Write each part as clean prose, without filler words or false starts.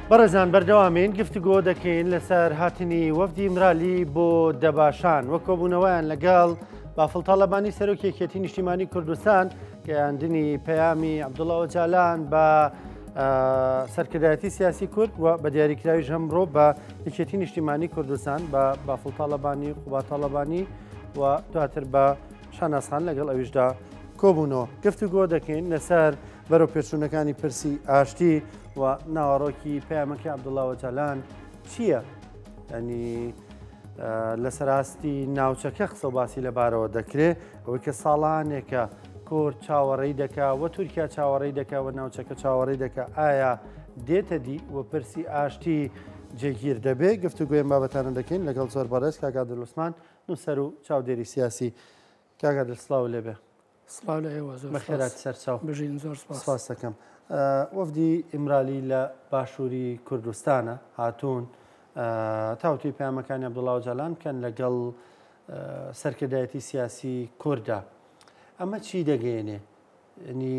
بەڕێزان بەردەوامین گفتوگۆ دەکەین لەسەر هاتنی وەفدی ئیمرالی بۆ دەباشان وە کۆبوونەوەیان لەگەڵ بافڵ تاڵەبانی سەرۆکی یەکێتی نیشتیمانی کوردستان گەیاندنی پەیامی عەبدوڵا ئۆجالان بە سەرکردایەتی سیاسی کورد و بە دیاریکراویش ئەمڕۆ بە یەکێتی نیشتیمانی کوردستان بە بافڵ تاڵەبانی قوباد تاڵەبانی و دواتر بە شاناز خان لەگەڵ ئەویشدا کۆبوونەوە. گفتوگۆ دەکەین لەسەر بەرەوپێشچوونەکانی پرسی ئاشتی و ناوەڕۆکی پەیامەکەی عەبدوڵا ئۆجالان چییە؟ ینی لەسەر ئاستی ناوچەکە قسە و باسی لەبارەوە دەکرێ ئەوەی کە ساڵانێکە کورد چاوەڕێی دەکا و تورکیا چاوەڕێی دەکا و ناوچەکە چاوەڕێی دەکا ئایا دێتە دی و پرسی ئاشتی جێگیر دەبێ گفتوگۆی ئەم بابەتانە دەکەین لەگەڵ زۆر بەڕێز کاک عادل عوسمان نووسەر و چاودێری سیاسی. کاک عادل سڵاو لێبێ. سڵاو لە ئێوە زۆر بەخێرات سەرچاو. بژین زۆر سپاس. سپاس دەکەم. وەفدی ئیمرالی لە باشووری کوردستانە هاتوون تاوتوی پەیامەکانی عەبدوڵا ئۆجالان بکەن لەگەڵ سەرکردایەتی سیاسی کووردا. ئەمە چی دەگەیەنێ؟ ینی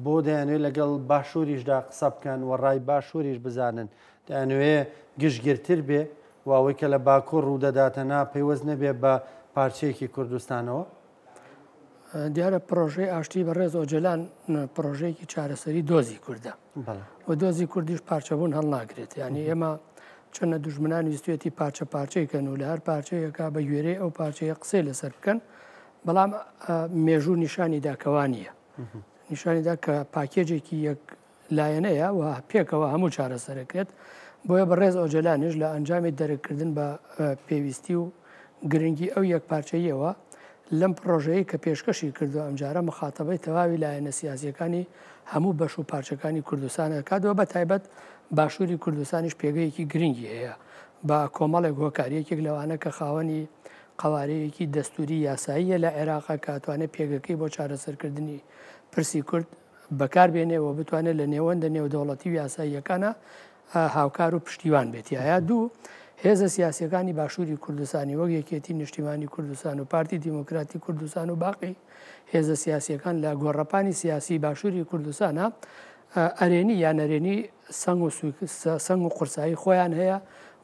بۆ دەیانوێ لەگەڵ باشووریشدا قسە بکەن و ڕای باشووریش بزانن دەیانوێ گشتگرتر بێ و ئەوەی کە لە باکوور ڕوودەداتە نا پەیوەست نەبێ بە پارچەیەکی کوردستانەوە؟ دیارە پرۆژەی ئاشتی بەڕێز ئۆجەلان پرۆژەیەکی چارەسەری دۆزی کوردە و دۆزی کوردیش پارچەبوون هەڵناگرێت یعنی ئێمە چەندە دوژمنان ویستوێتی پارچە پارچەی کەن و لە هەر پارچەیەکە بە گوێرەی ئەو پارچەیە قسەی لەسەر بکەن بەڵام مێژوو نیشانی دا کە وا نییە. نیشانی دا کە پاکێجێکی یەک لایەنەیە و پێکەوە هەموو چارەسەرەکرێت. بۆیە بەڕێز ئۆجەلانیش لە ئەنجامی دەرککردن بە پێویستی و گرنگی ئەو یەکپارچەییەوە لەم پڕۆژەیەی کە پێشکەشی کردووە ئەمجارە مخاتەبەی تەواوی لایەنە سیاسییەکانی هەموو بەش و پارچەکانی کوردستان ئەکات و بە تایبەت باشووری کوردستانیش پێگەیەکی گرنگی هەیە بە کۆمەڵێک هۆکار یەکێک لەوانە کە خاوەنی قەوارەیەکی دەستووری یاساییە لە عێراق کە ئەتوانێت پێگەکەی بۆ چارەسەرکردنی پرسی کورد بەکار بێنێ و بتوانێت لە نێوەندە نێودەوڵەتی و یاساییەکانا هاوکار و پشتیوان بێت. یا دوو، هێزە سیاسییەکانی باشووری کوردستانی وەک یەکێتی نیشتیمانی کوردستان و پارتی دیموکراتی کوردستان و باقی هێزە سیاسییەکان لە گۆڕەپانی سیاسی باشووری کوردستانا ئەرێنی یا نەرێنی سەنگ و سەنگ و قورسایی خۆیان هەیە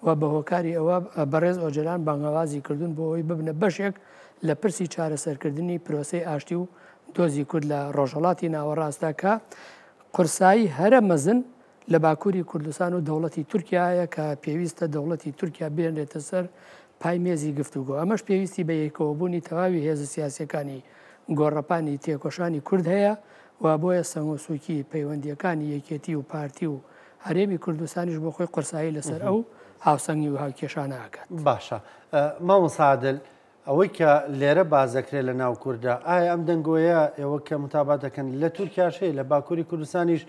و بە هۆکاری ئەوە بەڕێز ئۆجەلان بانگەوازی کردوون بۆ ئەوەی ببنە بەشێک لە پرسی چارەسەرکردنی پرۆسەی ئاشتی و دۆزی کورد لە ڕۆژهەڵاتی ناوەڕاستدا کە قورسایی هەرە مەزن لە باکووری کوردستان و دەوڵەتی تورکیا هەیە کە پێویستە دەوڵەتی تورکیا بهێنرێتە سەر پای مێزی گفتوگۆ ئەمەش پێویستی بە یەکەوەبوونی تەواوی هێزە سیاسیەکانی گۆڕەپانی تێکۆشانی کورد هەیە و بۆیە سەنگوسوکی پەیوەندییەکانی یەکێتی و پارتی و هەرێمی کوردستانیش بۆ خۆی قورسایی لەسەر ئەو هاوسەنگی و هاوکێشانە ئەکات. باشە مامۆستا عادل ئەوەی کە لێرە باس دەکرێت لە ناو کورددا ئایا ئەم دەنگۆیە ئێوە کە متابات دەکەن لە تورکیاش هەیە لە باکووری کوردستانیش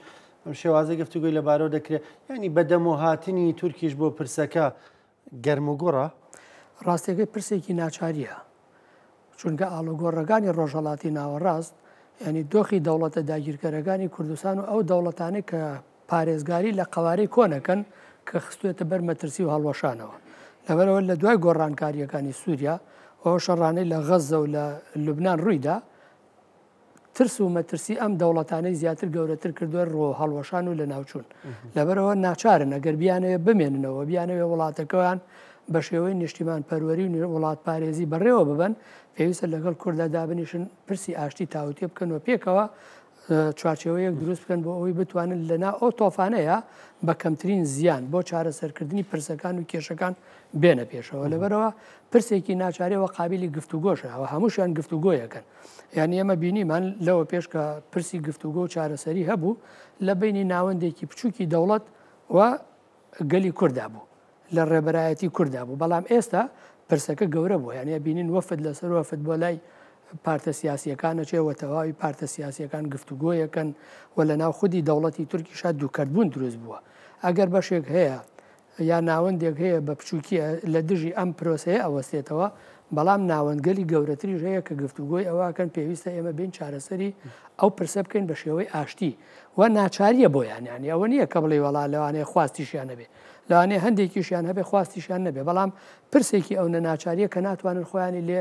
ئەم شێوازە گفتوگۆی لەبارەوە دەکرێت یعنی بەدەمەوە هاتنی تورکیش بۆ پرسەکە گەرموگوڕە؟ ڕاستیەکەی پرسێکی ناچارییە، چونکە ئاڵوگۆڕەکانی ڕۆژهەڵاتی ناوەڕاست، یانی دۆخی دەوڵەتە داگیرکەرەکانی کوردستان و ئەو دەوڵەتانەی کە پارێزگاری لە قەوارەی کۆن ئەکەن کە خستوێتە بەر مەترسی و هەڵوەشانەوە. لەبەرئەوە لە دوای گۆڕانکارییەکانی سووریا و ئەو شەڕانەی لە غەززە و لە لوبنان ڕوویدا، ترس و مەترسی ئەم دەوڵەتانەی زیاتر گەورەتر کردووە ڕۆ هەڵوەشان و لەناوچوون. لەبەرئەوە ناچارن ئەگەر بیانەوێ بمێننەوە، بیانەوێ وڵاتەکەیان بە شێوەی نیشتیمانپەروەری و وڵاتپارێزی بەڕێوە ببەن، پێویستە لەگەڵ کورددا دابنیشن پرسی ئاشتی تاوتوێ بکەن و پێکەوە چوارچێوەیەک دروست بکەن بۆ ئەوەی بتوانن لەناو ئەو تۆفانەیە بە کەمترین زیان بۆ چارەسەرکردنی پرسەکان و کێشەکان بێنە پێشەوە. لەبەرئەوە پرسێکی ناچارەوە قابیلی گفتوگۆشە و هەمووشیان گفتوگۆیەکەن. یانی ئێمە بینیمان لەوە پێش کە پرسی گفتوگۆ و چارەسەری هەبوو لە بەینی ناوەندێکی بچووکی دەوڵەت و گەلی کوردا بوو لە ڕێبەرایەتی کوردا بوو بەڵام ئێستا پرسەکە گەورە بووە یانی بینین وەفد لەسەر وەفد بۆ لای پارتە سیاسیەکان ئەچێ و تەواوی پارتە سیاسیەکان گفتوگۆیەکەن و لە ناو خودی دەوڵەتی تورکیشا دووکەرتبوون دروست بووە ئەگەر بەشێک هەیە یا ناوەندێک هەیە بە بچووکی لە دژی ئەم پرۆسەیە ئەوەستێتەوە، بەڵام ناوەندگەلی گەورەتریش هەیە کە گفتوگۆی ئەوە ئەکەن پێویستە ئێمە بێین چارەسەری ئەو پرسە بکەین بە شێوەی ئاشتی و ناچارییە بۆیان یانی ئەوە نییە کە بڵێی وەڵا لەوانەیە خواستیشیان نەبێ لەوانەیە هەندێکیشیان هەبێ خواستیشیان نەبێ بەڵام پرسێکی ئەونە ناچارییە کە ناتوانن خۆیانی لێ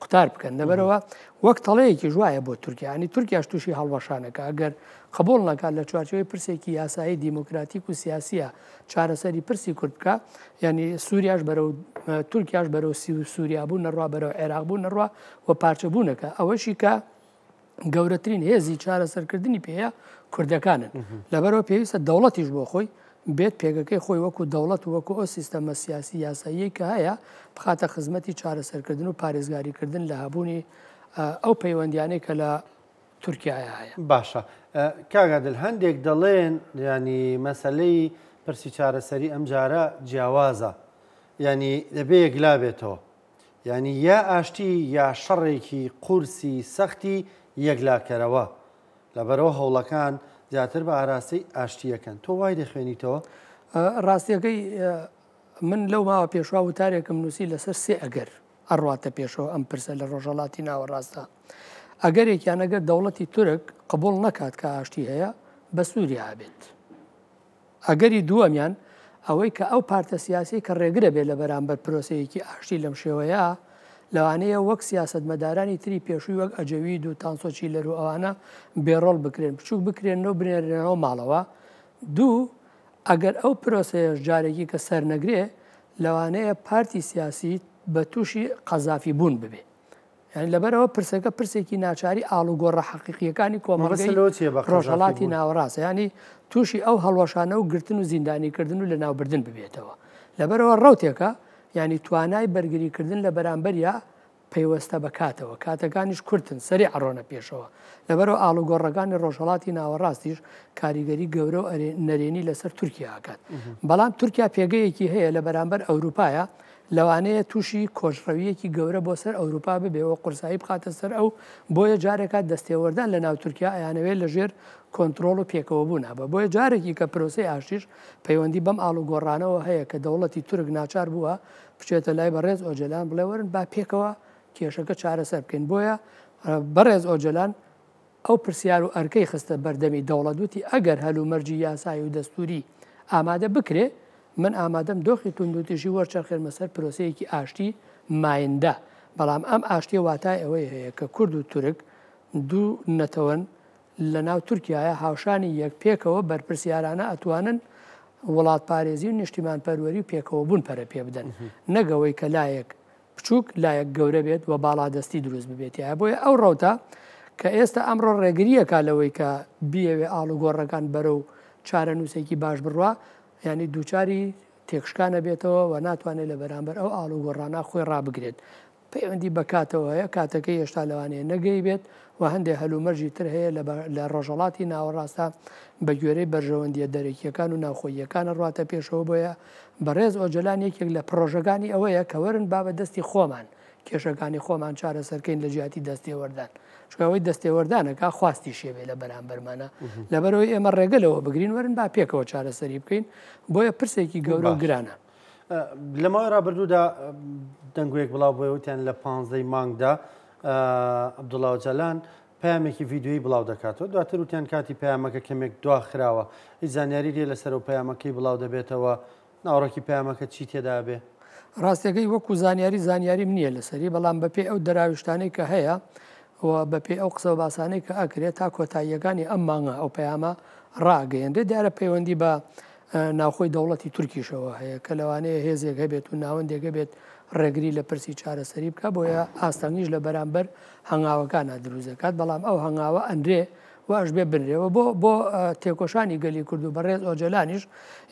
قوتار بکەن لەبەرئەوە وەک تەڵەیەکیش وایە بۆ تورکیا یانی تورکیاش تووشی هەڵوەشانەکە ئەگەر قبوڵ نەکات لە چوارچێوەی پرسێکی یاسایی دیموکراتیک و سیاسیە چارەسەری پرسی کورد بکا یانی سوریاش بەرەو تورکیاش بەرەو سوریا بوون نەڕوا بەرەو عێراق بوون نەڕوا و پارچە بوونەکە ئەوەشی کە گەورەترین هێزی چارەسەرکردنی پێەیە کوردەکانن لەبەرەوە پێویستە دەوڵەتیش بۆ خۆی بێت پێگەکەی خۆی وەکو دەوڵەت و وەکو ئەو سیستەمە سیاسی یاساییەی کە هەیە بخاتە خزمەتی چارەسەرکردن و پارێزگاریکردن لە هەبوونی ئەو پەیوەندیانەی کە لە تورکیایا هەیە. باشە کاک عادل هەندێک دەڵێن یانی مەسەلەی پرسی چارەسەری ئەمجارە جیاوازە یانی دەبێ یەکلا بێتەوە یانی یا ئاشتی یا شەڕێکی قورسی سەختی یەکلاکەرەوە لەبەرەوە هەوڵەکان زیاتر بە ئاراستەی ئاشتیەکەن تۆ وای دەخوێنیتەوە؟ ڕاستیەکەی من لەو ماوە پێشوا وتارێکم نووسی لەسەر سێ ئەگەر ئەڕواتە پێشەوە ئەم پرسە لە ڕۆژهەڵاتی ناوەڕاستدا. ئەگەرێکیان ئەگەر دەوڵەتی تورک قبوڵ نەکات کە ئاشتی هەیە بە سووریا ئەبێت. ئەگەری دووەمیان ئەوەی کە ئەو پارتە سیاسیەی کە ڕێگرە بێت لە بەرامبەر پرۆسەیەکی ئاشتی لەم شێوەیە لەوانەیە وەک سیاسەتمەدارانی تری پێشووی وەک ئەجەوید و تانسۆ چیلەر و ئەوانە بێڕۆڵ بکرێن بچووک بکرێنەوە بنێرێنەوە ماڵەوە. دوو ئەگەر ئەو پرۆسەیەش جارێکی کە سەرنەگرێ لەوانەیە پارتی سیاسی بە تووشی قەزافی بوون ببێ. یانی لەبەرئەوە پرسەکە پرسێکی ناچاری ئاڵوگۆڕە حەقیقییەکانی مەبەستت کۆمەڵگەی لەوە چییە بە قەزافی ڕۆژهەڵاتی بوون؟ ناوەڕاستە. یانی تووشی ئەو هەڵوەشانە و گرتن و زیندانیکردن و لەناوبردن ببێتەوە. لەبەرئەوە ڕەوتێکە یانی توانای بەرگریکردن لە بەرامبەریا پەیوەستە بە کاتەوە، کاتەکانیش کورتن، سەریع ئەڕۆنە پێشەوە. لەبەرئەوە ئاڵوگۆڕەکانی ڕۆژهەڵاتی ناوەڕاستیش کاریگەری گەورە و نەرێنی لەسەر تورکیا ئەکات. بەڵام تورکیا پێگەیەکی هەیە لە بەرامبەر ئەوروپایا، لەوانەیە تووشی کۆچڕەوییەکی گەورە بۆ سەر ئەوروپا ببێ و قورسایی بخاتە سەر ئەو، بۆیە جارێکا دەستێوەردان لە ناو تورکیا ئەیانەوێ لە ژێر کۆنترۆڵ و پێکەوەبوونا بە. بۆیە جارێکی کە پرۆسەی ئاشتیش پەیوەندی بەم ئاڵوگۆڕانەوە هەیە کە دەوڵەتی تورک ناچار بووە بچێتە لای بەڕێز ئۆجەلان بڵێ وەرن با پێکەوە کێشەکە چارەسەر بکەین. بۆیە بەڕێز ئۆجەلان ئەو پرسیار و ئەرکەی خستە بەردەمی دەوڵەت وتی ئەگەر هەلومەرجی یاسایی و دەستووری ئامادە بکرێ من ئامادەم دۆخی توندوتیژی وەرچەرخێنمە سەر پرۆسەیەکی ئاشتی مایندە، بەڵام ئەم ئاشتیە واتای ئەوەی هەیە کە کورد و تورک دوو نەتەوەن لە ناو تورکیایە هاوشانی یەک پێکەوە بەرپرسیارانە ئەتوانن وڵاتپارێزی و نیشتیمانپەروەری و پێکەوەبوون پەرە پێ بدەن نەک ئەوەی کە لایەک بچووک لایەک گەورە بێت و باڵادەستی دروست ببێت تیایا بۆیە ئەو ڕەوتە کە ئێستا ئەمڕۆ ڕێگرییەکا لەوەی کە بیەوێ ئاڵوگۆڕەکان بەرەو چارەنووسێکی باش بڕوا یانی دووچاری تێکشکان ئەبێتەوە و ناتوانێت لە بەرامبەر ئەو ئاڵوگۆڕانە خۆی ڕابگرێت. پەیوەندی بە کاتەوە هەیە، کاتەکەی هێشتا لەوانەیە نەگەیبێت و هەندێ هەلومەرجی تر هەیە لە ڕۆژهەڵاتی ناوەڕاستدا بە گوێرەی بەرژەوەندییە دەرەکییەکان و ناوخۆییەکان ئەڕواتە پێشەوە، بۆیە بەڕێز ئۆجەلان یەکێک لە پڕۆژەکانی ئەوەیە کە وەرن با بە دەستی خۆمان کێشەکانی خۆمان چارەسەرکەین لە جیاتی دەستێوەردان، چونکە ئەوەی دەستێوەردان ئەکا خواستیشی هەبێ لە بەرامبەرمانا، لەبەرئەوەی ئێمە ڕێگە لەوە بگرین وەرن با پێکەوە چارەسەری بکەین، بۆیە پرسێکی گەورە و گرانە. لە ماوەی ڕابردوودا دەنگۆیەک بڵاو بۆیە وتیان لە پانزەی مانگدا عەبدوڵا ئۆجالان پەیامێکی ڤیدیۆیی بڵاو دەکاتەوە دواتر وتیان کاتی پەیامەکە کەمێک دواخراوە هیچ زانیاری لێ لەسەر و پەیامەکەی بڵاو دەبێتەوە ناوەڕۆکی پەیامەکە چی تێدا بێ؟ ڕاستەکەی وەکو زانیاری زانیاریم نییە لەسەری بەڵام بەپێی ئەو دەراویشتانەی کە هەیە و بەپێی ئەو قسە و باسانەی کە ئەکرێت تا کۆتاییەکانی ئەم مانگە ئەو پەیامە ڕائەگەیەنرێت دیارە پەیوەندی بە ناوخۆی دەوڵەتی تورکیشەوە هەیە کە لەوانەیە هێزێک هەبێت و ناوەندێک هەبێت ڕێگری لە پرسی چارەسەری بکات، بۆیە ئاستەنگیش لە بەرامبەر هەنگاوەکانا دروست دەکات، بەڵام ئەو هەنگاوە ئەنرێ و ئەشبێ بنرێ و بۆ بۆ تێکۆشانی گەلی کورد و بەڕێز ئۆجەلانیش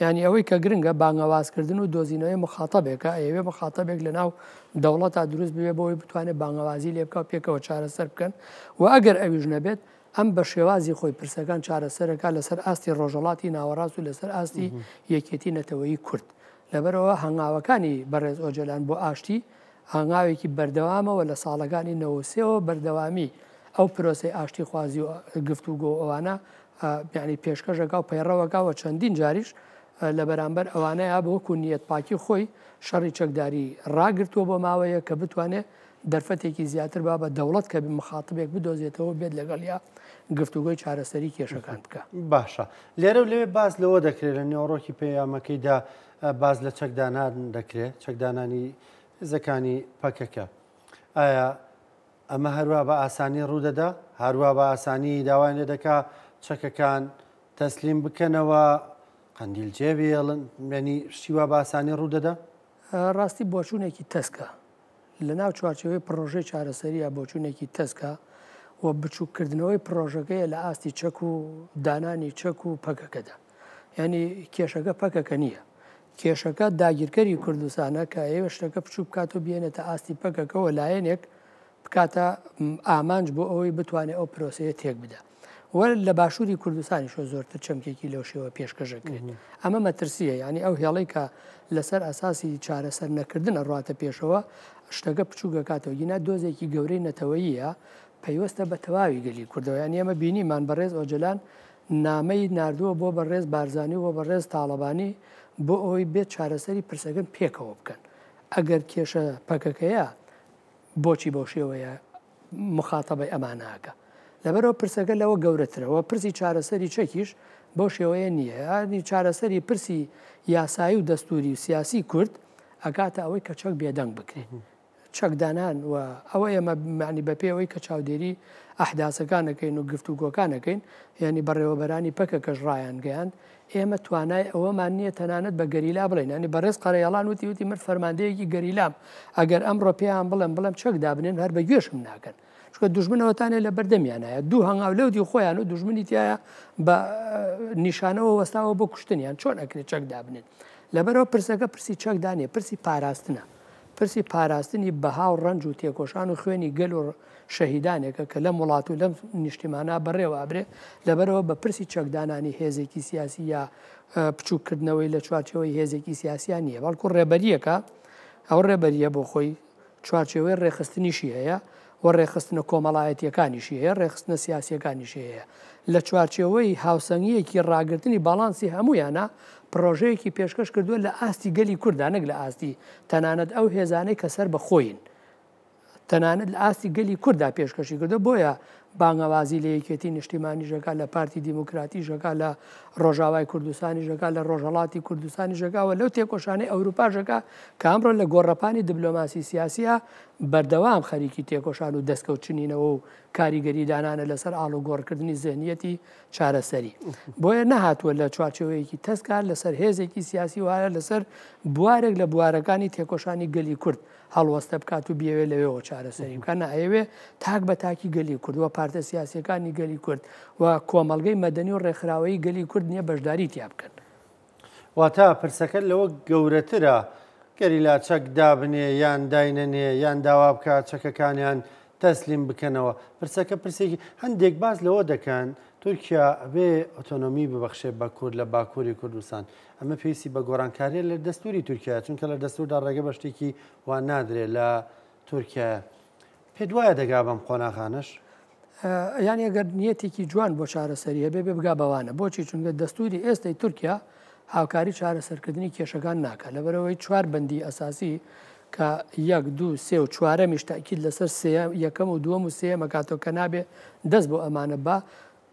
یانی ئەوەی کە گرنگە بانگەوازکردن و دۆزینەوەی مخاتەبێکە، ئەیەوێ مخاتەبێک لە ناو دەوڵەتا دروست ببێ بۆ ئەوەی بتوانێت بانگەوازی لێ بکا و پێکەوە چارەسەر بکەن و ئەگەر ئەویش نەبێت ئەم بە شێوازی خۆی پرسەکان چارەسەرەکات لەسەر ئاستی ڕۆژهەڵاتی ناوەڕاست و لەسەر ئاستی یەکێتی نەتەوەیی کورد. لەبەرئەوە هەنگاوەکانی بەڕێز ئۆجەلان بۆ ئاشتی هەنگاوێکی بەردەوامە و لە ساڵەکانی 93 ەوە بەردەوامی ئەو پرۆسەی ئاشتیخوازی و گفتوگۆ و ئەوانە یانی پێشکەش ئەکا و پەیڕەو ئەکا و چەندین جاریش لە بەرامبەر ئەوانەیا وەکوو نیەت پاکی خۆی شەڕی چەکداری ڕاگرتووە بۆ ماوەیەک کە بتوانێ دەرفەتێکی زیاتر با بە دەوڵەت کە مخاتبێک بدۆزێتەوە بێت لەگەڵیا گفتوگۆی چارەسەری کێشەکان بکا. باشە لێرە و لەوێ باس لەوە دەکرێت لە نێوەڕۆکی پەیامەکەیدا باس لە چەکدانان دەکرێت، چەکدانانی هێزەکانی پەکەکە. ئایا ئەمە هەروا بە ئاسانی ڕوودەدا؟ هەروا بە ئاسانی داوایان لێ دەکا چەکەکان تەسلیم بکەنەوە، قەندیل جێ بێڵن، یانی شتی وا بە ئاسانی ڕوو دەدا؟ ڕاستی بۆچوونێکی تەسکە. لە ناو چوارچێوەی پڕۆژەی چارەسەرییا بۆچوونێکی تەسکە و بچووککردنەوەی پڕۆژەکەیە لە ئاستی چەک و دانانی چەک و پەکەکەدا. یانی کێشەکە پەکەکە نییە. کێشەکە داگیرکەری کوردستانە کە ئەیەوێت شتەکە بچووک بکات و بهێنێتە ئاستی پەکەکەوە لایەنێک بکاتە ئامانج بۆ ئەوەی بتوانێت ئەو پرۆسەیە تێک بدا. و لە باشووری کوردستانیشەوە زۆرتر چەمکێکی لەو شێوە پێشکەش ئەکرێت. ئەمە مەترسییە، یانی ئەو هێڵەی کە لەسەر ئەساسی چارەسەر نەکردن ئەڕواتە پێشەوە، شتەکە بچووک ئەکاتەوە. گینا دۆزێکی گەورەی نەتەوەییە، پەیوەستە بە تەواوی گەلی کوردەوە. یانی ئێمە بینیمان بەڕێز ئۆجەلان نامەی ناردووە بۆ بەڕێز بارزانی و بۆ بەڕێز تاڵەبانی بۆ ئەوەی بێت چارەسەری پرسەکەن پێکەوە بکەن. ئەگەر کێشە پەکەکەیە بۆچی بەو شێوەیە موخاتەبەی ئەمانە ئەکا. لەبەرئەوە پرسەکە لەوە گەورەترە و پرسی چارەسەری چەکیش بەو شێوەیە نییە. یانی چارەسەری پرسی یاسایی و دەستووری و سیاسی کورد ئەکاتە ئەوەی کە چەک بێدەنگ بکرێ. چەک دانان و ئەوە ئێمە یانی بە پێی ئەوەی کە چاودێری ئەحداسەکان ئەکەین و گفتوگۆکان ئەکەین یانی بەڕێوەبەرانی پەکەکەش ڕایانگەیاند ئێمە توانای ئەوەمان نییە تەنانەت بە گەریلا بڵێین، یانی بەڕێز قەرەیەڵان وتی وتی من فەرماندەیەکی گەریلام، ئەگەر ئەمڕۆ پێیان بڵێم بڵێم چەک دابنێن هەر بە گوێشم ناکەن، چونکە دوژمن ئەوەتانێ لە بەردەمیانایە، دوو هەنگاو لەو دی خۆیان و دوژمنی تیایە بە نیشانەوە وەستاوە بۆ کوشتنیان، چۆن ئەکرێ چەک دابنێن؟ لەبەرئەوە پرسەکە پرسی چەکدا نییە، پرسی پاراستنە. پرسی پاراستنی بەها و ڕەنج و تێکۆشان و خوێنی گەل و شەهیدانێکە کە لەم وڵات و لەم نیشتیمانە بەڕێوە ئەبرێ، لەبەرئەوە بە پرسی چەکدانانی هێزێکی سیاسی یا بچووککردنەوەی لە چوارچێوەی هێزێکی سیاسیا نییە، بەڵکو ڕێبەرییەکە، ئەو ڕێبەرییە بۆ خۆی چوارچێوەی ڕێکخستنیشی هەیە و ڕێکخستنە کۆمەڵایەتییەکانیشی هەیە، ڕێکخستنە سیاسییەکانیشی هەیە. لە چوارچێوەی هاوسەنگییەکی ڕاگرتنی باڵانسی هەموویانا پڕۆژەیەکی پێشکەش کردووە لە ئاستی گەلی کورددا نەک لە ئاستی تەنانەت ئەو هێزانەی کە سەر بە خۆین تەنانەت لە ئاستی گەلی کورددا پێشکەشی کردووە بۆیە بانگەوازی لە یەکێتی نیشتیمانیش ئەکا لە پارتی دیموکراتیش ئەکا لە ڕۆژاوای کوردستانیش ئەکا لە ڕۆژهەڵاتی کوردستانیش ئەکا و لەو تێکۆشانەی ئەوروپاش ئەکا کە ئەمڕۆ لە گۆڕەپانی دبلۆماسی سیاسیە بەردەوام خەریکی تێکۆشان و دەستکەوت چنینەوە و کاریگەری دانانە لەسەر ئاڵوگۆڕکردنی زهنیەتی چارەسەری. بۆیە نەهاتووە لە چوارچێوەیەکی تەسکا لەسەر هێزێکی سیاسی و هەر لەسەر بوارێک لە بوارەکانی تێکۆشانی گەلی کورد هەڵوەستە بکات و بیەوێ لەوێوە چارەسەری بکات، نا ئەیەوێ تاک بە تاکی گەلی کورد و پارتە سیاسییەکانی گەلی کورد و کۆمەڵگەی مەدەنی و ڕێکخراوەیی گەلی کورد نییە بەشداری تیا بکەن. واتە پرسەکە لەوە گەورەترە گەریلا چەک دابنێ یان داینەنێ یان داوا بکات چەکەکانیان تەسلیم بکەنەوە. پرسەکە پرسێکی هەندێک باس لەوە دەکەن تورکیا ئەبێ ئۆتۆنۆمی ببەخشێ بە کورد لە باکووری کوردستان. ئەمە پێویستی بە گۆڕانکاریە لە دەستوری تورکیا چونکە لە دەستوردا ڕێگە بە شتێکی وا نادرێ لە تورکیا. پێت وایە دەگا بەم قۆناغانەش؟ یانی ئەگەر نیەتێکی جوان بۆ چارەسەری هەبێ بێ بگا بەوانە بۆچی چونکە دەستوری ئێستەی تورکیا هاوکاری چارەسەرکردنی کێشەکان ناکات لەبەرئەوەی چوار بەندی ئەساسی کە یەک دوو سێ و چوارەمیش تاکید لەسەر سێ یەکەم و دووەم و سێیەم ئەکاتەوە کە نابێ دەست بۆ ئەمانە با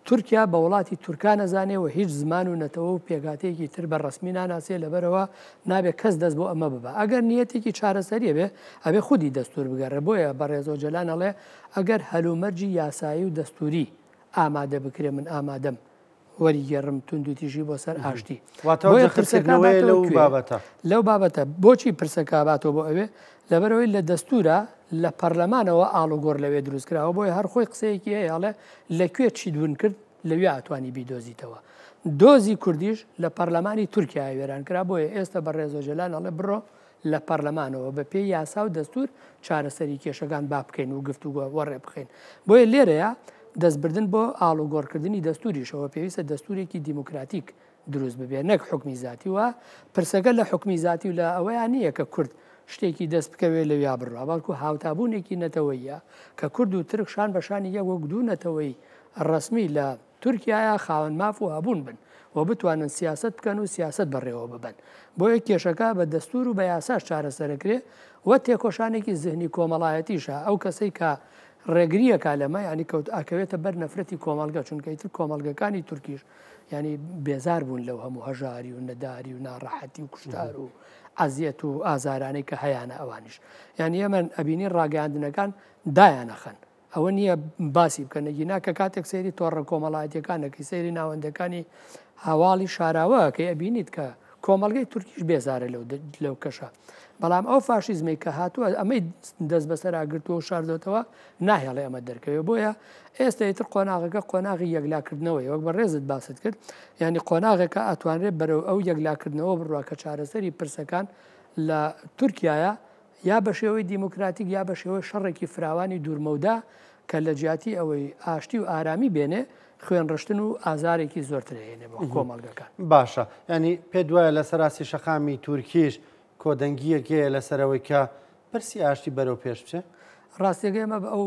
تورکیا بە وڵاتی تورکان ئەزانێ و هیچ زمان و نەتەوە و پێکهاتەیەکی تر بە ڕەسمی ناناسێ لەبەرئەوە نابێ کەس دەست بۆ ئەمە ببا ئەگەر نیەتێکی چارەسەری هەبێ ئەبێ خودی دەستور بگەڕێ بۆیە بەڕێز ئۆجەلان ئەڵێ ئەگەر هەلومەرجی یاسایی و دەستوری ئامادە بکرێ من ئامادەم وەریگێڕم توندوتیژی بۆ سەر ئاشتی. واتە ئەو بۆیە پرسەکە جەختکردنەوەیە باتەوە لەو کوێ؟ بابەتە. لەو بابەتە. بۆچی پرسەکە باتەوە بۆ ئەوێ؟ لەبەرئەوەی لە دەستورا لە پەرلەمانەوە ئاڵوگۆڕ لەوێ دروست کراوە، بۆیە هەر خۆی قسەیەکی هەیە ئەڵێ لە کوێ چیت ون کرد لەویا ئەتوانی بیدۆزیتەوە. دۆزی کوردیش لە پەرلەمانی تورکیایە وێران کرا، بۆیە ئێستە بەڕێز ئۆجەلان ئەڵێ بڕۆ لە پەرلەمانەوە بە پێی یاسا و دەستور چارەسەری کێشەکان با بکەین و گفتوگۆ وەڕێ بخەین. بۆیە لێرەیا دەستبردن بۆ ئاڵوگۆڕکردنی دەستوریشەوە پێویستە دەستورێکی دیموکراتیک دروست ببێ نەک حوکمی زاتی و پرسەکە لە حوکمی زاتی و لە ئەوەیا نییە کە کورد شتێکی دەست بکەوێ لەویا بڕوا بەڵکو هاوتابوونێکی نەتەوەییە کە کورد و ترک شان بە شانی یەک وەک دوو نەتەوەی ڕەسمی لە تورکیایە خاوەن ماف و هەبوون بن و بتوانن سیاسەت بکەن و سیاسەت بەڕێوە ببەن. بۆیە کێشەکە بە دەستوور و بە یاساش چارەسەرەکرێ و تێکۆشانێکی زهنی کۆمەڵایەتیشە، ئەو کەسەی کە ڕێگری ئەکا لەمە یانی کەوت ئەکەوێتە بەر نەفرەتی کۆمەڵگە چونکە ئیتر کۆمەڵگەکانی تورکیش یانی بێزار بوون لەو هەموو هەژاری و نەداری و ناڕەحەتی و کوشتار و ئەزیەت و ئازارانەی کە هەیانە ئەوانیش یانی ئێمە ئەبینین ڕاگەیاندنەکان دایانەخەن. ئەوە نییە باسی بکەن ئەگینا کە کاتێک سەیری تۆڕە کۆمەڵایەتیەکان ئەکەی سەیری ناوەندەکانی هەواڵی شاراوە ئەکەی ئەبینیت کە کۆمەڵگەی تورکیش بێزارە لەو لەو کەشە بەڵام ئەو فاشیزمەی کە هاتووە ئەمەی دەست بەسەرا گرتووە و شاردۆتەوە ناهێڵێ ئەمە دەرکەوێ بۆیە ئێستا ئیتر قۆناغەکە قۆناغی یەکلاکردنەوەی وەک بەڕێزت باست کرد یعنی قۆناغێکە ئەتوانرێت بەرەو ئەو یەکلاکردنەوە بڕوا کە چارەسەری پرسەکان لە تورکایە یا بە شێوەی دیموکراتیک یا بە شێوەی شەڕێکی فراوانی دوورمەودا کە لە جیاتی ئەوەی ئاشتی و ئارامی بێنێ، خوێنڕشتن و ئازارێکی زۆرتر ئەهێنێ بۆ کۆمەڵگەکان. باشە یانی پێت وایە لەسەر ئاستی شەقامی تورکیش کۆدەنگییەک هەیە لەسەر ئەوەی کە پرسی ئاشتی بەرەو پێش بچێ؟ ڕاستیەکەی ئێمە بە ئەو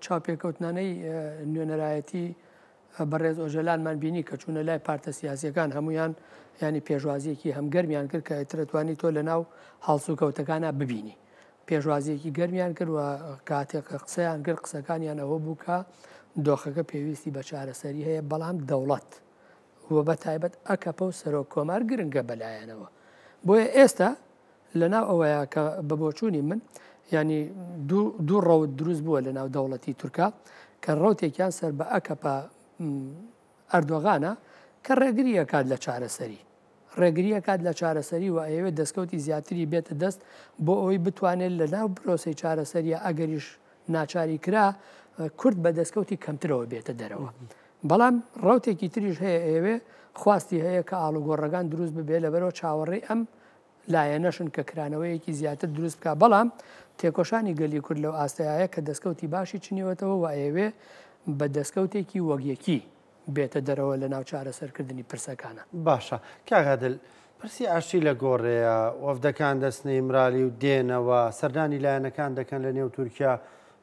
چاوپێکەوتنانەی نوێنەرایەتی بەڕێز ئۆجەلانمان بینی کە چوونە لای پارتە سیاسیەکان هەموویان یانی پێشوازیەکی هەم گەرمیان کرد کە ئیتر توانی تۆ لەناو هەڵسوکەوتەکانا ببینی پێشوازیەکی گەرمیان کرد و کاتێک کە قسەیان کرد قسەکانیان ئەوە بوو کە دۆخەکە پێویستی بە چارەسەری هەیە بەڵام دەوڵەت و بە تایبەت ئەکەپە و سەرۆک کۆمار گرنگە بەلایەنەوە بۆیە ئێستا لەناو ئەوەیە کە بە بۆچوونی من یانی دوو ڕەوت دروست بووە لەناو دەوڵەتی تورکا کە ڕەوتێکیان سەر بە ئەکەپە ئەردۆغانە کە ڕێگری ئەکات لە چارەسەری ڕێگری ئەکات لە چارەسەری و ئەیەوێت دەستکەوتی زیاتری بێتە دەست بۆ ئەوەی بتوانێت لە ناو پرۆسەی چارەسەریە ئەگەریش ناچاری کرا کورد بە دەستکەوتی کەمترەوە بێتە دەرەوە بەڵام ڕوتێکی تریش هەیە ئەیەوێ خواستی هەیە کە ئاڵوگۆڕەکان دروست ببێ لەبەرەوە چاوەڕێی ئەم لایەنەشن کە کرانەوەیەکی زیاتر دروست بکا، بەڵام تێکۆشانی گەلی کورد لەو ئاستەیایە کە دەستکەوتی باشی چنیوەتەوە و ئەیەوێ بە دەستکەوتێکی وەک یەکی بێتە دەرەوە لە ناو چارەسەرکردنی پرسەکانا. باشە کاک عادل، پرسی ئاشتی لە گۆڕێیە، وەفدەکان دەچنە ئیمرالی و دێنەوە، سەردانی لایەنەکان دەکەن لە نێو تورکیا،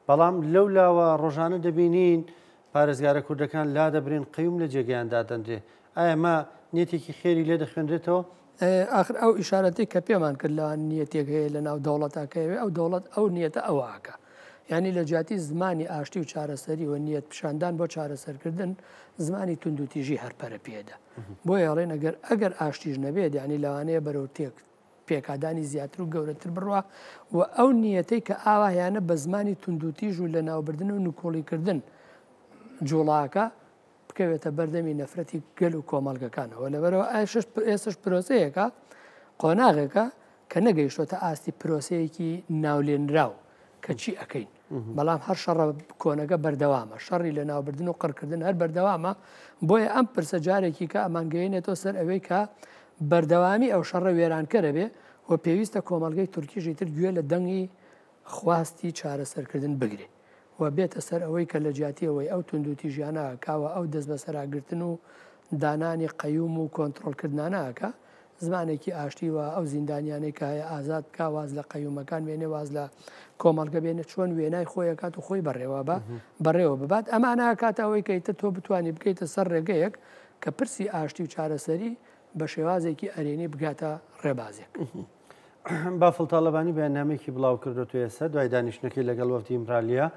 بەڵام لەو لاوە ڕۆژانە دەبینین پارێزگارە کوردەکان لادەبرێن، قەیوم لە جێگەیان دادەنرێ، ئایا ئەمە نیەتێکی خێری لێ دەخوێنرێتەوە؟ ئاخر ئەو ئیشارەتەی کە پێمان کرد لەوان نیەتێک هەیە لە ناو دەوڵەتا کە ئەوێ ئەو دەوڵەت ئەو نیەتە ئەوە ئەکا یانی لە جیاتی زمانی ئاشتی و چارەسەری و نیەت پیشاندان بۆ چارەسەرکردن زمانی توندوتیژی هەر پەرە پێدا بۆیە ئەڵێن ئەگەر ئەگەر ئاشتیش نەبێت یانی لەوانەیە بەرەو تێک پێکادانی زیاتر و گەورەتر بڕوا و ئەو نیەتەی کە ئاوا هەیانە بە زمانی توندوتیژ و لەناوبردن و نکوڵیکردن جوڵاکە بکەوێتە بەردەمی نەفرەتی گەل و کۆمەڵگەکانەوە لەبەرەوە ئێستش پرۆسەیەکە قۆناغێکە کە نەگەیشتۆتە ئاستی پرۆسەیەکی ناولێنراو کە چی ئەەکەین بەڵام هەر شەڕە کۆنەکە بەردەوامە شەڕی لە ناوبردن و قڕکردن هەر بەردەوامە بۆیە ئەم پرسە جارێکی کە ئەمانگەیەنێتەوە سەر ئەوەی کە بەردەوامی ئەو شەڕە وێرانکەرە بێ و پێویستە کۆمەڵگەی تورکیشی تر گوێ لە دەنگی خواستی چارەسەرکردن بگرێ. و بێتە سەر ئەوەی کە لە جیاتی ئەوەی ئەو توندوتیژیانە ئەکا و ئەو دەستبەسەراگرتن و دانانی قەیوم و کۆنتڕۆڵکردنانە ئەکا، زمانێکی ئاشتی و ئەو زیندانیانەی کە هەیە ئازاد بکا، واز لە قەیومەکان بێنێ، واز لە کۆمەڵگە بێنێ، چۆن وێنای خۆی ئەکات و خۆی بەڕێوە بە بەڕێوە ببات. ئەمانە ئەکاتە ئەوەی کە ئیتر تۆ بتوانی بکەیتە سەر ڕێگەیەک کە پرسی ئاشتی و چارەسەری بە شێوازێکی ئەرێنی بگاتە ڕێبازێک. بافڵ تاڵەبانی بەیاننامەیەکی بڵاوکردۆتەوە ئێستا دوای دانیشتنەکەی لەگەڵ وەفدی ئیمرالیە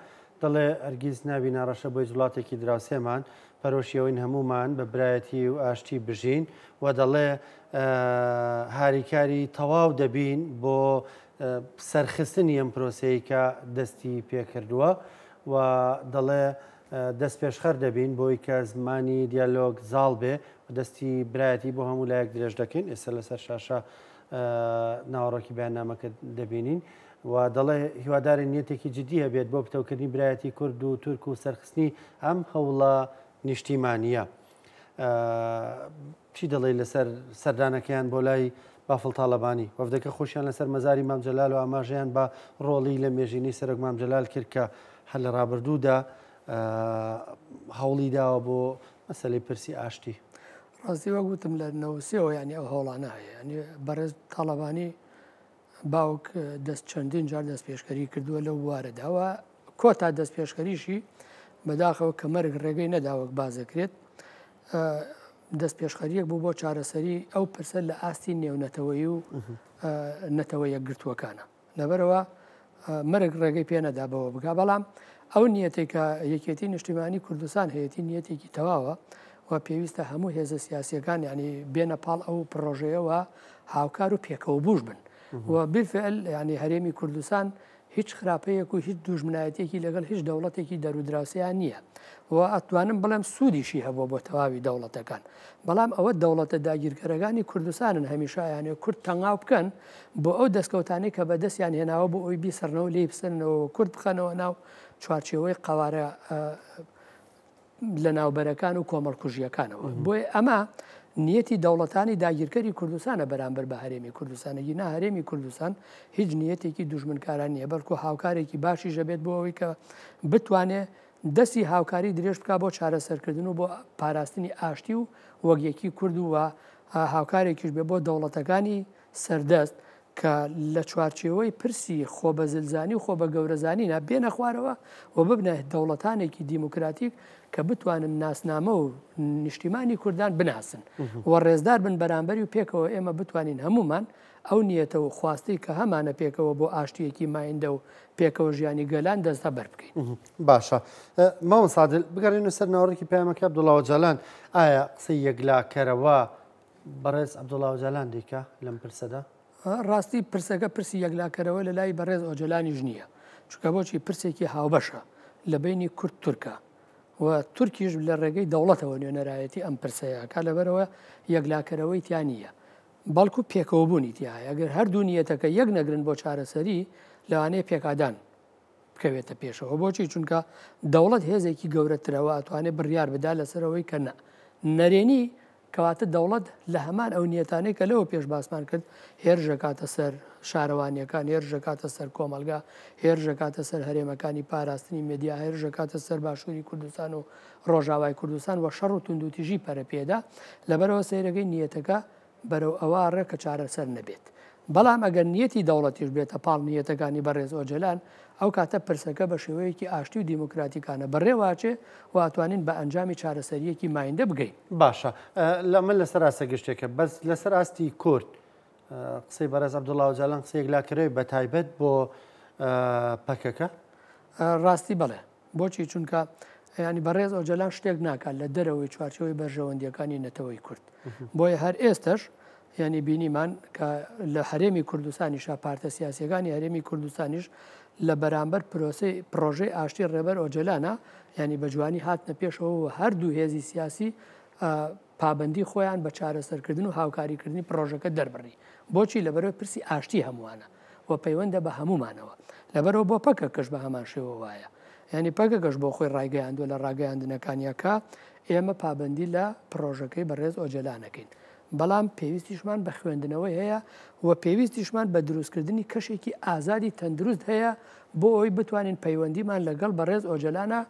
دەڵێ هەرگیز نابی ناڕەشە بۆ هیچ وڵاتێکی دراوسێمان پەرۆشی ئەوەین هەموومان بە برایەتی و ئاشتی بژین و دەڵێ هاریکاری تەواو دەبین بۆ سەرخستنی ئەم پرۆسەیە کە دەستی پێکردووە و دەڵێ دەست پێشخەر دەبین بۆی کە زمانی دیالۆگ زاڵ بێ و دەستی برایەتی بۆ هەموو لایەک درێژ دەکەین ئێستا لەسەر شاشە ناوەڕۆکی بەیاننامەکە دەبینین و دەڵێ هیوادارین نیەتێکی جدی هەبێت بۆ پتەوکردنی برایەتی کورد و تورک و سەرخستنی ئەم هەوڵە نیشتیمانییە. چی دەڵێی لەسەر سەردانەکەیان بۆ لای بافڵ تاڵەبانی؟ وەفدەکە خۆشیان لەسەر مەزاری مام جەلال و ئاماژەیان بە ڕۆڵی لە مێژینەی سەرۆک مام جەلال کرد کە هەر لە ڕابردوودا هەوڵی داوە بۆ مەسەلەی پرسی ئاشتی. ڕاستی وەک وتم لە نەوسێوە یانی ئەو هەوڵانە هەیە یانی بەڕێز تاڵەبانی باوک دەست چەندین جار دەست پێشکەری کردووە لەو بوارەدا و کۆتا دەست پێشکەریشی بەداخەوە کە مەرگ ڕێگەی نەدا وەک باس دەکرێت دەست پێشخەریەک بوو بۆ چارەسەری ئەو پرسە لە ئاستی نێونەتەوەیی و نەتەوە یەکگرتووەکانە. لەبەرئەوە مەرگ ڕێگەی پێ نەدا بەوە بگا، بەڵام ئەو نیەتەی کە یەکێتی نیشتیمانی کوردستان هەیەتی نیەتێکی تەواوە و پێویستە هەموو هێزە سیاسیەکان یعنی بێنە پاڵ ئەو پڕۆژەیەوە هاوکار و پێکەوە بوش بن و بالفعل یعنی هەرێمی کوردستان هیچ خراپەیەک و هیچ دوژمنایەتیەکی لەگەڵ هیچ دەوڵەتێکی دەرودراوسێیا نییە و ئەتوانم بڵێم سوودیشی هەبووە بۆ تەواوی دەوڵەتەکان. بەڵام ئەوە دەوڵەتە داگیرکەرەکانی کوردستانن هەمیشە ئەیانەوێت کورد تەنگاو بکەن بۆ ئەو دەستکەوتانەی کە بەدەستیان هێناوە بۆ ئەوەی بیسڕنەوە لێی بسەننەوە و کورد بخەنەوە ناو چوارچێوەی قەوارە لەناوبەرەکان و کۆمەڵکوژییەکانەوە. بۆیە ئەمە نیەتی دەوڵەتانی داگیرکەری کوردستانە بەرامبەر بە هەرێمی کوردستان. ئەگینا هەرێمی کوردستان هیچ نیەتێکی دوژمنکاران نییە، بەڵکو هاوکارێکی باشیش ئەبێت بۆ ئەوەی کە بتوانێ دەستی هاوکاری درێژ بکا بۆ چارەسەرکردن و بۆ پاراستنی ئاشتی و وەک یەکی کورد و هاوکارێکیش بێ بۆ دەوڵەتەکانی سەردەست کە لە چوارچێوەی پرسی خۆبەزلزانی و خۆبەگەورەزانینا بێنە خوارەوە و ببنە دەوڵەتانێکی دیموکراتیک کە بتوانن ناسنامە و نیشتیمانی کوردان بناسن و ڕێزدار بن بەرامبەری و پێکەوە ئێمە بتوانین هەموومان ئەو نیەتە و خواستەی کە هەمانە پێکەوە بۆ ئاشتییەکی مایندە و پێکەوە ژیانی گەلان دەستەبەر بکەین. باشە مامۆستا عادل بگەڕێینەوە سەر ناوەڕۆکی پەیامەکەی عەبدوڵا ئۆجالان، ئایا قسەی یەکلاکەرەوە بەڕێز عەبدوڵا ئۆجالان دەیکا لەم پرسەدا؟ ڕاستی پرسەکە پرسی یەکلاکەرەوە لە لای بەڕێز ئۆجەلانیش نییە، چونکە بۆچی پرسێکی هاوبەشە لە بەینی کورد تورکە و تورکیش لە ڕێگەی دەوڵەتەوە نوێنەرایەتی ئەم پرسەیە ئەکا لەبەرئەوە یەکلاکەرەوەی تیا نییە بەڵکو پێکەوەبوونی تیا هەیە ئەگەر هەردوو نیەتەکە یەک نەگرن بۆ چارەسەری لەوانەیە پێکادان بکەوێتە پێشەوە بۆچی چونکە دەوڵەت هێزێکی گەورەترە و ئەتوانێت بڕیار بدا لەسەر ئەوەی کە نا نەرێنی کەواتە دەوڵەت لە هەمان ئەو نیەتانەی کە لەوە پێش باسمان کرد هێرش دەکاتە سەر شارەوانیەکان هێرش دەکاتە سەر کۆمەڵگا هێرش دەکاتە سەر هەرێمەکانی پاراستنی مێدیا هێرش دەکاتە سەر باشووری کوردستان و ڕۆژاوای کوردستان و شەڕ و توندوتیژی پەرە پێدا لەبەرەوە سەیرەکەی نیەتەکە بەرەو ئەوە ئەڕێ کە چارەسەر نەبێت. بەڵام ئەگەر نیەتی دەوڵەتیش بێتە پاڵ نیەتەکانی بەڕێز ئۆجەلان، ئەو کاتە پرسەکە بە شێوەیەکی ئاشتی و دیموکراتیکانە بەڕێوە ئەچێ و ئەتوانین بە ئەنجامی چارەسەرییەکی مایندە بگەین. باشە ئەمە لەسەر ئاستە گشتیەکە، بەس لەسەر ئاستی کورد قسەی بەڕێز عەبدوڵا ئۆجالان قسەی یەکلاکەرەوەی بەتایبەت بۆ پەکەکە؟ ڕاستی بەڵێ. بۆچی؟ چونکە یانی بەڕێز ئۆجەلان شتێک ناکات لە دەرەوەی چوارچێوەی بەرژەوەندییەکانی نەتەوەی کورد. بۆیە هەر ئێستەش یانی بینیمان کە لە هەرێمی کوردستانیشا پارتە سیاسییەکانی هەرێمی کوردستانیش لە بەرامبەر پرۆسەی پڕۆژەی ئاشتی ڕێبەر ئۆجەلانە یانی بە جوانی هاتنە پێشەوە و هەردوو هێزی سیاسی پابەندی خۆیان بە چارەسەرکردن و هاوکاریکردنی پڕۆژەکە دەربڕی. بۆچی؟ لەبەرئەوەی پرسی ئاشتی هەمووانە. و پەیوەندە بە هەموومانەوە. لەبەرئەوە بۆ پەکەکەش بە هەمان شێوە وایە. یانی پەکەکەش بۆ خۆی ڕایگەیاندووە لە ڕاگەیاندنەکانیا کە ئێمە پابەندی لە پڕۆژەکەی بەڕێز ئۆجەلان ئەکەین. بەڵام پێویستیشمان بە خوێندنەوەی هەیە و پێویستیشمان بە دروستکردنی کەشێکی ئازادی تەندروست هەیە بۆ ئەوەی بتوانین پەیوەندیمان لەگەڵ بەڕێز ئۆجەلانا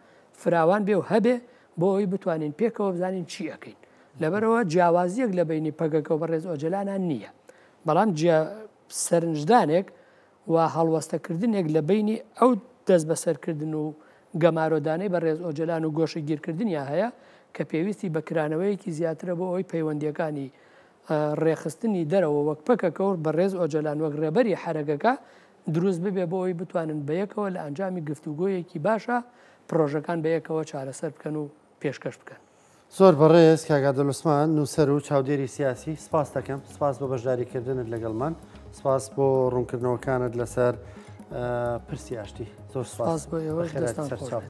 فراوان بێ و هەبێ بۆ ئەوەی بتوانین پێکەوە بزانین چی ئەکەین. لەبەرئەوە جیاوازییەک لە بەینی پەکەکە و بەڕێز ئۆجەلانا نییە. بەڵام جیا سەرنجدانێک و هەڵوەستەکردنێک لە بەینی ئەو دەستبەسەرکردن و گەمارۆدانەی بەڕێز ئۆجەلان و گۆشەگیرکردنیا هەیە کە پێویستی بە کرانەوەیەکی زیاترە بۆ ئەوەی پەیوەندییەکانی ڕێکخستنی دەرەوە وەک پەکەکە و بەڕێز ئۆجەلان وەک ڕێبەری حەرەکەکە دروست ببێ بۆ ئەوەی بتوانن بەیەکەوە لە ئەنجامی گفتوگۆیەکی باشا پڕۆژەکان بەیەکەوە چارەسەر بکەن و پێشکەش بکەن. زۆر بەڕێز کاک عادل عوسمان نووسەر و چاودێری سیاسی سپاست دەکەم سپاس بۆ بەشداریکردنت لەگەڵمان سپاس بۆ ڕوونکردنەوەکانت لەسەر پرسی ئاشتی زۆر سپاس بۆ ئێوەش دەستان خۆش بێت.